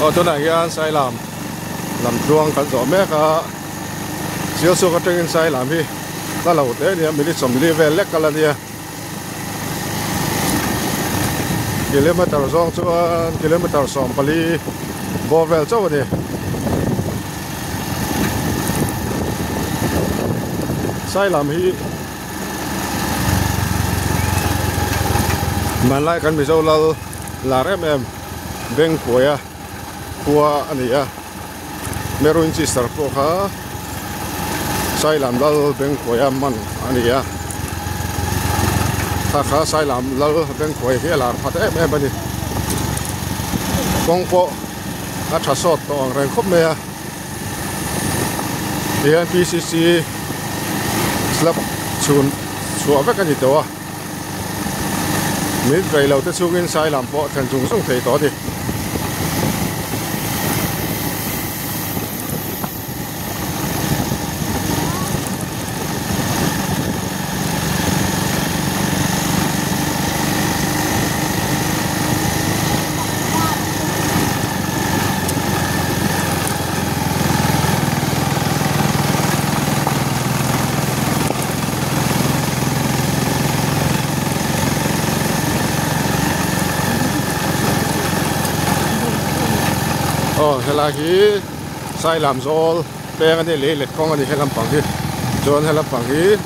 Aw tunah hian Sailam lam tluang kan zawh mek a, Sialsuk atangin Sailam hi la lo hle a nia, minute 40 vel lek a la nia. Kilometer zawng chuan kilometer 14 bawr vel chauh a ni. Sailam hi hmanlai kan Mizo lal lar em em Bengkuaia khua a ni a, Meru Inchister pawh kha Sailam lal Bengkuaia man a ni a, kha kha Sailam lal Bengkuaia hi a lar phat em em a ni. Kawng pawh a tha sawt tawh ang reng khawp mai a, tihian P_C_C slab chhun chhuah vek a ni tawh a. Min rei lo te chungin sai lam pawh thlen zung zung thei tawh a ni. Aw helai hi Sailam zawl peng a ni lei let kawng a ni helam pang hi chuan helam pang hi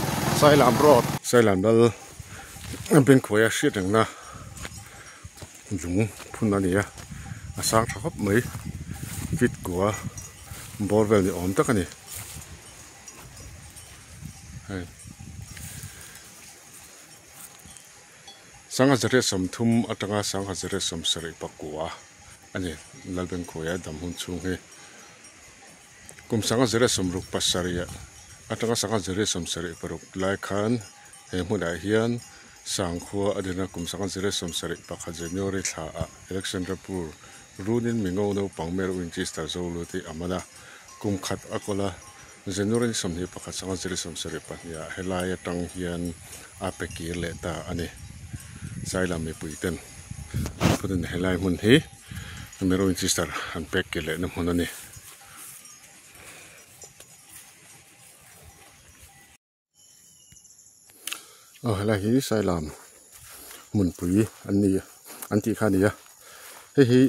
Sailam road. Sailam lal bengkhuai a hriat reng na lung phun a ni a a sang tha khawp mai fit kua bawr vel ni awm tak a ni. Hei sangha zariat 30 atanga sangha zariat 79 a ni Lalbengkhuaia dam hun chhung hi kum sangha zariat 67 atanga sangha zariat 76 lai khan he hmunah hian sangkhua a din a kum sangha zariat 71 January thla ah Alexandrapur runin mingo naupang Mary Winchester Zoluti a man a kum khat a kawl a. January 21 sangha ziri 72 ah helai atang hian a pe kir leh ta a ni. Sailam mipui ten an phunin helai hmun hi Mary Winchester an pek kir lehna hmun a ni. Aw helai hi Sailam hmunpui an ni an tih kha a ni a hei hi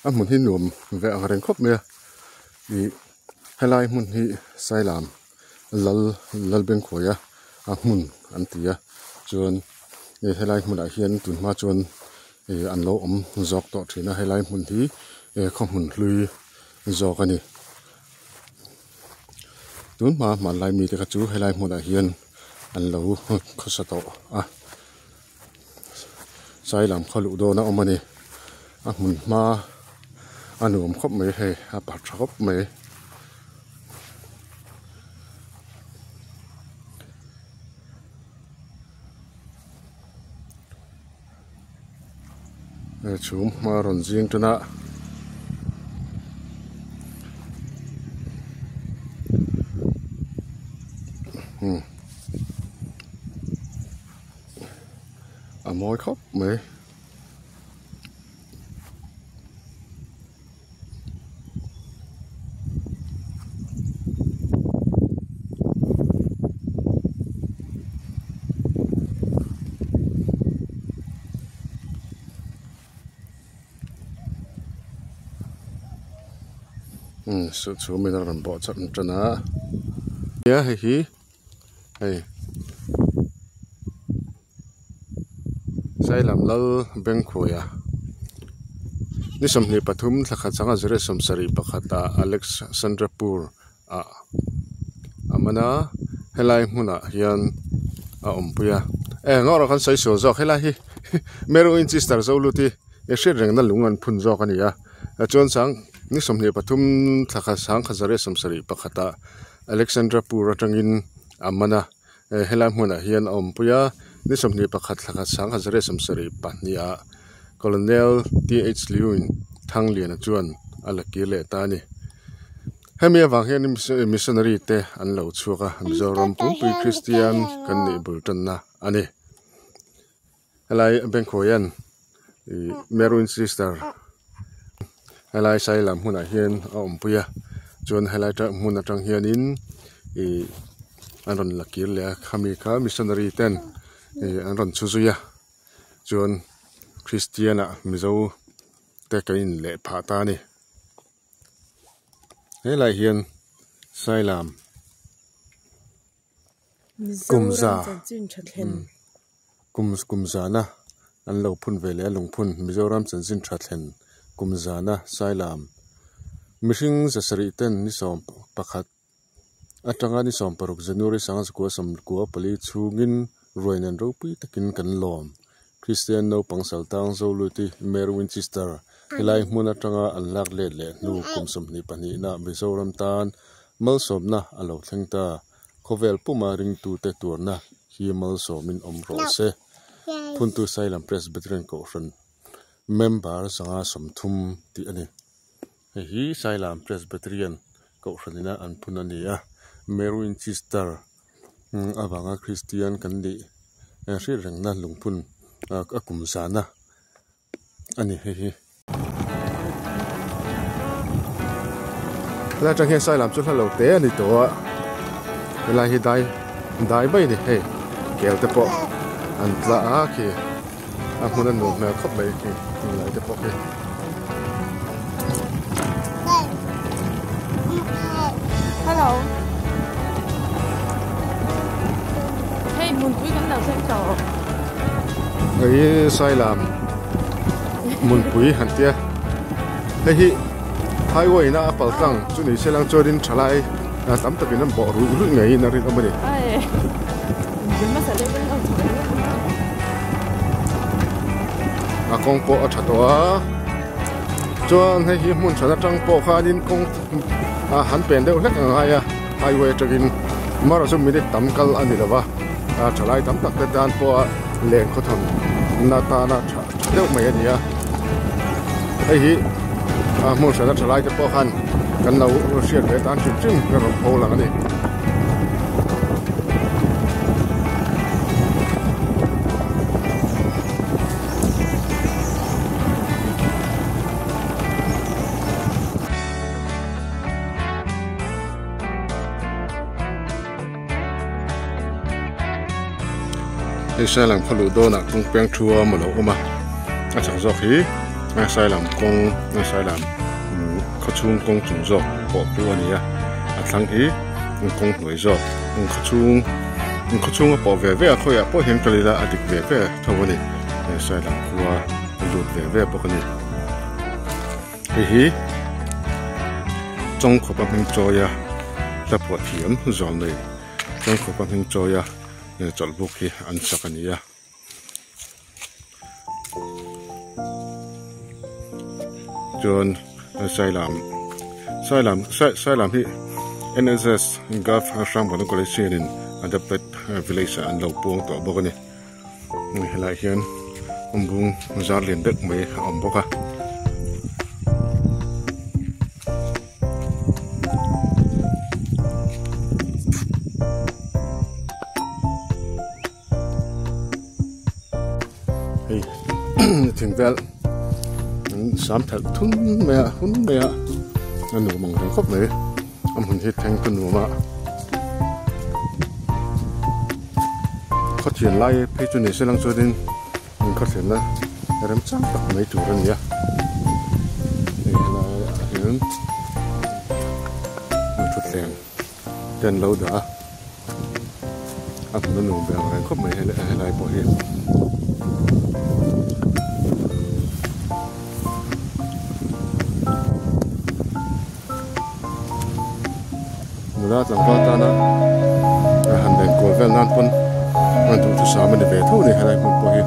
a hmun hi nuam ve ang reng khawp mai a ih helai hmun hi Sailam lal Lalbengkhuaia a hmun an ti a chuan ih helai hmunah hian tun hma chuan ih an lo awm zawk tawh thin a helai hmun hi khaw hmun hlui zawk a ni. Tun hma hmanlai mite kha chu helai hmunah hian an lo khawsa tawh a sai lam khaw luh dawn a awm a ni a hmun hma a nuam khawp mai hei a pa tha khawp mai. Chhum hma rawn zing tan a a mawi khawp mai. Suh chhum in a rawn bawh chawt tan a nia hei hi hei Sailam lal Bengkhuaia ni 23 thla khat sangha zireh 71 ah Alexandrapur ah a man a helai hmunah hian a awmpui a e ngaw erawh khan sawi sual zawk helai hi Mary Winchester zo lut hi i hriat rengna lung an phun zawk a ni a chuan sang ni 23 thla khat sangha zireh 71 ah Alexandrapur atangin a man a. Helai hmunah hian a awmpui a, ni 21 thla khat 1972 ah Colonel TH Liuin Thangliana chuan a la kir leh ta a ni. Hemi avang hian missionary te an lo chhuak a, Mizoram pumpui Kristian kan nih bul tanna a ni. Helai Bengkhuaian Mary Winchester. Helai Sailam hmunah hian a awmpui a chuan helai hmun atang hianin ih an rawn la kir leh a khami kha missionary ten ih an rawn chhu zui a chuan Christian ah Mizo te kan in leh phah ta a ni. Helai hian Sailam kum za kum kum zana an lo phun ve leh a lungphun Mizoram chanchin tha thlen kum zana Sailam mihring zasarih ten ni sawm pakhat atanga ni 16 January sangha 94 chhungin ruai nen ropui takin kan lawm. Kristian naupang saltang Zoluti Mary Winchester helai hmun atanga an lak let leh hnu kum 22 na Mizoram tan malsawmna a lo thleng ta. Khawvel puma ringtute tuarna hi malsawmin awm rawh se. Phuntu Sailam Presbyterian Kohhran member 130 tih a ni. Hei hi Sailam Presbyterian Kohhran ina an phun a ni a, Mary Winchester avanga Kristian kan nih hriat rengna lungphun a kum zana a ni hei hi. Helai atang hian Sailam chu hla lo te a ni tawh a, helai hi dai dai mai a ni hei kel te pawh an tla a khi a hmun a nuam hmel khawp mai khi helai te pawh khi. Hello. Hei hmunpui kan lo thleng tawh. Hei Sailam hmunpui han tia. Hei hi highway na a pal tlang chu ni se lang chuanin thalai tam takin an bawh ruih ruih ngeiin a rinawm a ni. A kawng pawh a tha tawh a chuan hei hi hmun hran atang pawh khanin kawng a han pen deuh hlek a ngai a highway atangin amaherawhchu chu minute tam kal a ni lo va a thalai tam tak te tan pawha len khawthawn na tana tha deuh mai a ni a hei hi a hmun hran a thalai te pawh khan kan lo hriat ve tan hrim hrim ka rawn pho lang a ni. Hei Sailam khaw luh dawnah kawng peng thu a maw lo awm a a chak zawk hi Sailam kawng Sailam khaw chhung kawng chung zawk pawh pawh a ni a a thlang hi kawng hnuai zawk khaw chhung khaw chhung a pawh ve ve a khawiah pawh hian kal ila a dik ve ve tho a ni Sailam khua a lut ve ve bawk a ni hei hi Chawngkhawpa hming chawia hla phuah thiam zawl nei Chawngkhawpa hming chawia chawlhbuk hi an sak a ni a. Chuan Sailam Sailam Sailam hi NSS Gov Hrangbawn College hianin adapted village ah an lo puang tawh bawk a ni. Helaiah hian bung zar lian deuh mai a awm bawk a. Hei thing vel sam thelh thum mai a hun mai a a nuam ang reng khawp mai a hmun hi thleng chu nuam a khawthian lai phei chu ni se lang chuanin Inkawthlehna remchang tak mai tur a ni a, hei helaiah hian thutthleng te an lo dah a, a hmun a nuam ve ang reng khawp mai helai pawh hi. Nula tlangval tana han lenkawl vel nan pawn a duhthusam a ni ve tho a ni helai hmun pawh hi.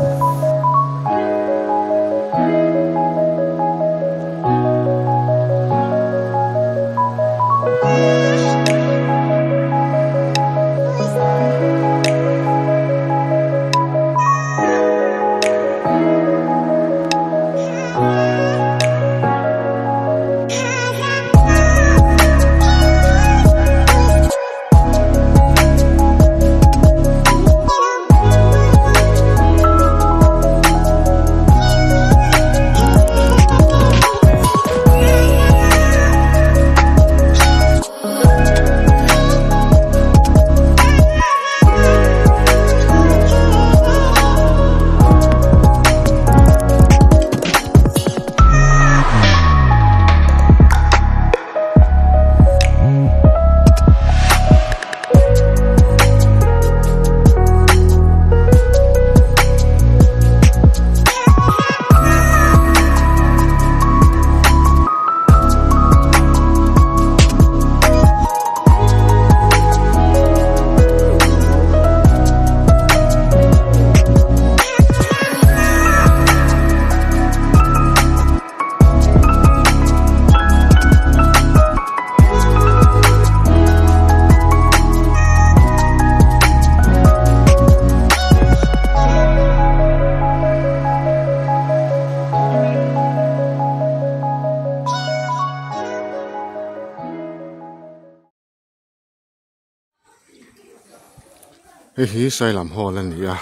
Hei hi Sailam hall a ni a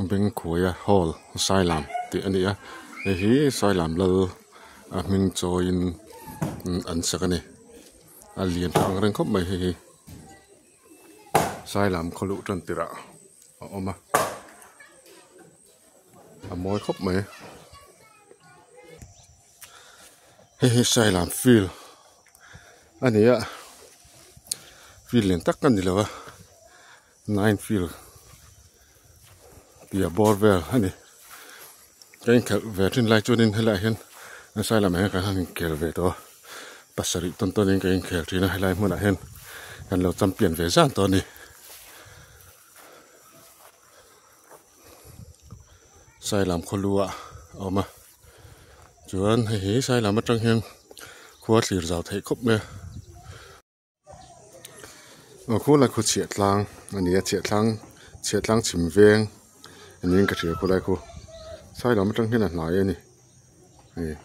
Bengkhuaia hall Sailam tih a ni a hei hi Sailam lal a hming chawiin an sak a ni a lian tha ang reng khawp mai hei hi Sailam khaw luh tan tirh ah a awm a a mawi khawp mai. Hei hi Sailam field a ni a field lian tak a ni lo a nine field tih a bawr vel a ni ka inkhelh ve thin lai chuanin helaiah hian Sailam ah hian kan han inkhel ve tawh a pasarih tawn tawnin ka inkhel thin a helai hmunah hian kan lo champion ve zan tawh a ni. Sailam khawlu ah a awm a chuan hei hi Sailam atang hian khua thlir zau theih khawp mai a aw khulai khu chhiah tlang a ni a chhiah tlang chhiah tlang chhim veng niin ka hria khulai khu Sailam atang hian a hnai a ni hei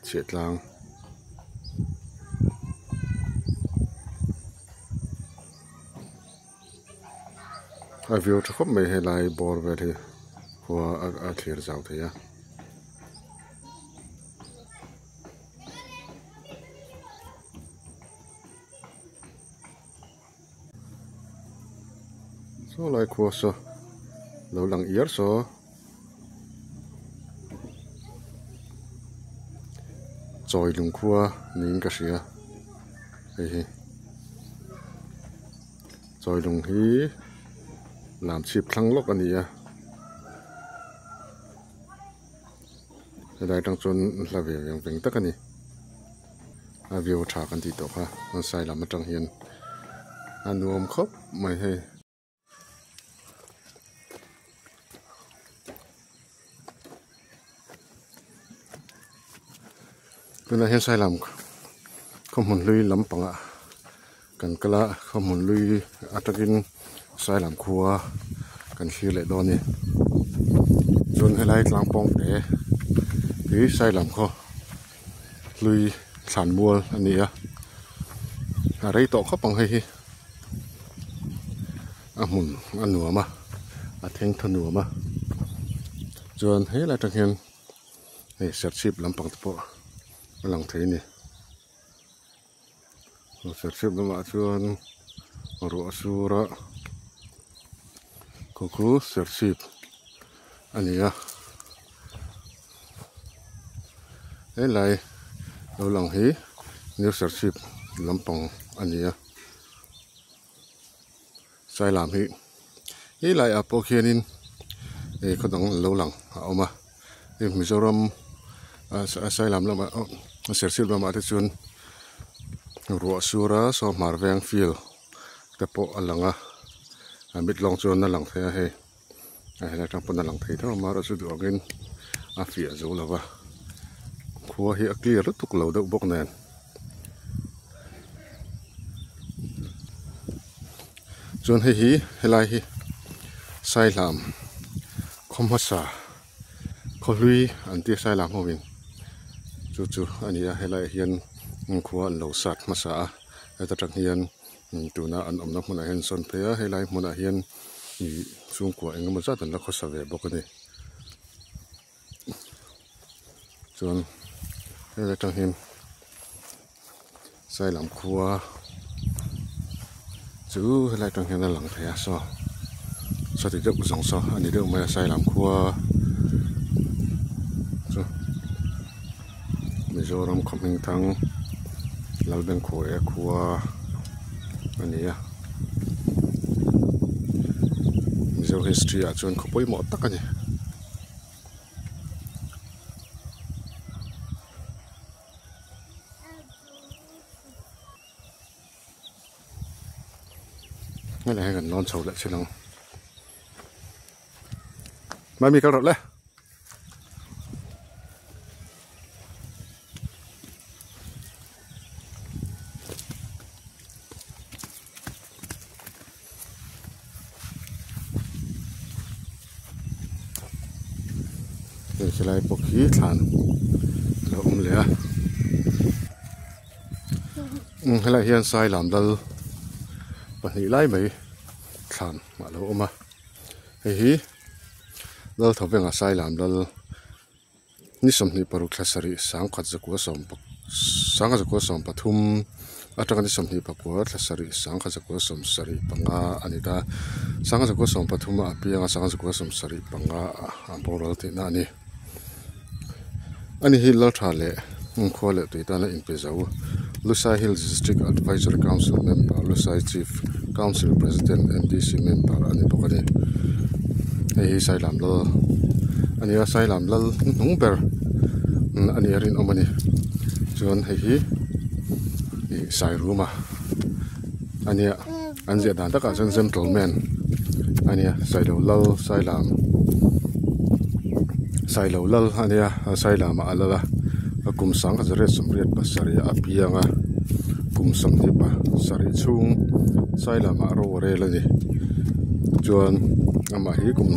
chhiah tlang. A view tha khawp mai helai bawr vel hi khua a thlir zau thei a. Saw lai khua saw lo lang iar saw. Chawi lung khua niin ka hria hei hi. Chawi lung hi lam chhip thlang lawk a ni a helai atang chuan hla ve veng veng tak a ni a view tha kan tih tawh kha hmasai lam atang hian a nuam khawp mai hei. Tunah hian Sailam khawhmun hlui lampangah kan kal a khawhmun hlui atangin Sailam khua kan thlir leh dawn a ni chuan helai tlang pawng te hi Sailam khaw hlui thlan mual a ni a a rei tawh khawp ang hei hi. A hmun a nuam a a theng tha nuam a chuan helai atang hian hei serchhip lampang te pawh a lang thei a ni serchhip lamah chuan ruah a sur a khaw khu serchhip a ni a helai lo lang hi new serchhip lampang a ni a. Sailam hi he lai ah pawh khianin ih khaw dang lo lang a awm a hei Mizoram ah Sailam lamah Serchhip lamah te chuan ruah sur a saw hmar veng field te pawh a lang a a mit lawng chuan a lang thei a hei a helai atang pawn a lang thei tho a amaherawhchu duh angin a fiah zo lo va khua hi a clear lutuk lo deuh bawk nen. Chuan hei hi helai hi Sailam khaw hmasa khaw hlui an tia Sailam ho in chu chu a ni a helaiah hian khua an lo sat hmasa a heta tang hian tuna an awmna hmunah hian an sawn phei a helai hmunah hian ih chhungkua eng emaw zat an la khawsa ve bawk a ni. Chuan hei atang hian Sailam khua chu helai atang hian a lang thei a saw sawti deuh zawng saw a ni deuh mai a Sailam khua chu Mizoram khaw hming thang Lalbengkhuaia khua a ni a Mizo history ah chuan khaw pawimawh tak a ni. Helai hian kan lawn chho leh chin ang Mami kal rawh le. Hei helai bawk hi thlan a lo awm leh a helai hian sai lam lal pahnih lai mai. Thlan a lo awm a hei hi Lalthavenga Sailam lal ni 26 thla sarih sangkhat zakua sawm sangkhat zakua sawm pathum atanga ni 24 thla sarih sangkhat zakua sawm sarih panga a ni ta sangkhat zakua sawm pathum a pianga sangkhat zakua sawm sarih panga a boral tihna a ni. Ani hi Laltha leh Hmunkhua leh tui tana inpe zo Lusai Hills District Advisory Council member, Lusai Chief Council President, MDC member a ni bawk a ni. Hei hi Sailam Lal a ni a, Sailam Lal hnuhnung ber a nih a rinawm a ni. Chuan hei hi ih Sairuma a nia an ziah dan takah chuan gentleman a nia Sailo Lal Sailam Sailo Lal a nia Sailamah a lal a a kum sangkhat zariat sawmriat pasarih a piang a kum sawmhnih pasarih chhung Sailamah ro a rel a ni chuan amah hi kum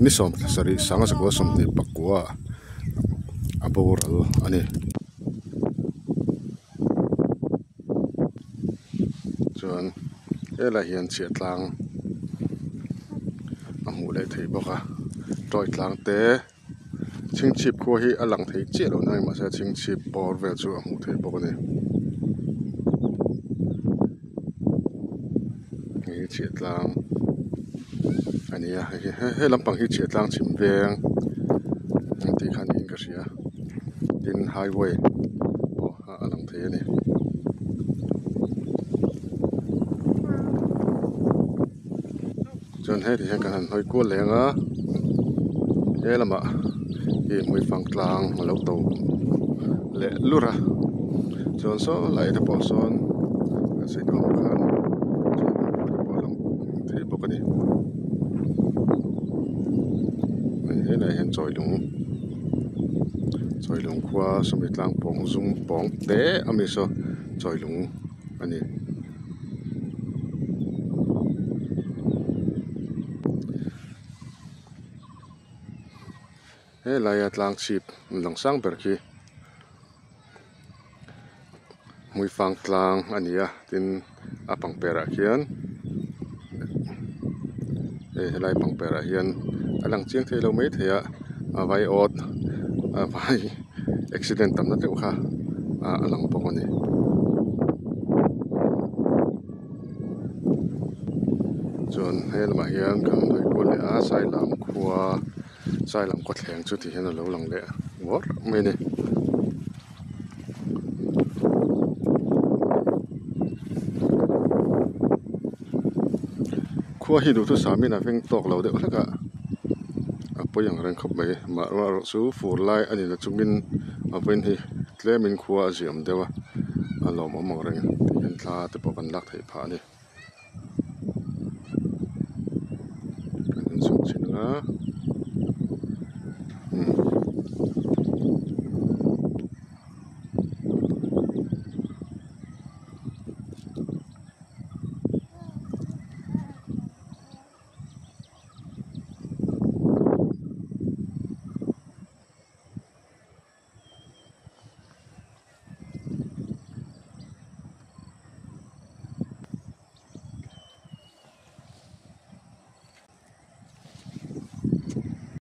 ni sawm pasarih sanga zakua sawmhnih pakua a boral a ni. Chuan helai hian chhiah tlang a hmuh leh theih bawk a tawi tlang te chhingchhip khua hi a lang thei chiah lo nai mahse chhingchhip bawr vel chu a hmuh theih bawk a ni hei hi chhiah tlang a ni a hei hi he lampang hi chhiah tlang chhim veng an tih kha niin ka hria tin highway pawh. a lang thei a ni. Chuan heti hian kan han hawi kual leh ang a he lamah ih hmuifang tlang a lo to leh lur a chuan saw lai te pawh sawn kan sawi duh ang khan chuan hmuifang te pawh a lang thei bawk a ni helaiah hian chawi lung. Chawilung khua sawmi tlang pawng zum pawng te a mi saw chawilung a ni. Helaia tlang chhip lang sang ber khi hmuifang tlang a ni a tin a pangperah khian hei helai pangperah hian a lang chiang thei lo mai thei a a vai awt a vai accident tamna deuh kha a lang bawk a ni. Chuan he lamah hian kan hawi kual leh a Sailam khua Sailam khawthleng chu ti hian a lo lang leh uar mai a ni. Khua hi duhthusam in a veng tawk lo deuh hlek a a pawi ang reng khawp mai mahruah chu fur lai a ni na chungin a vawiin hi tlem in khua a ziam deuh a a lawmawm ang reng tih hian thla te pawh kan lak theih phah a ni. Kan inchhung chhin ang a.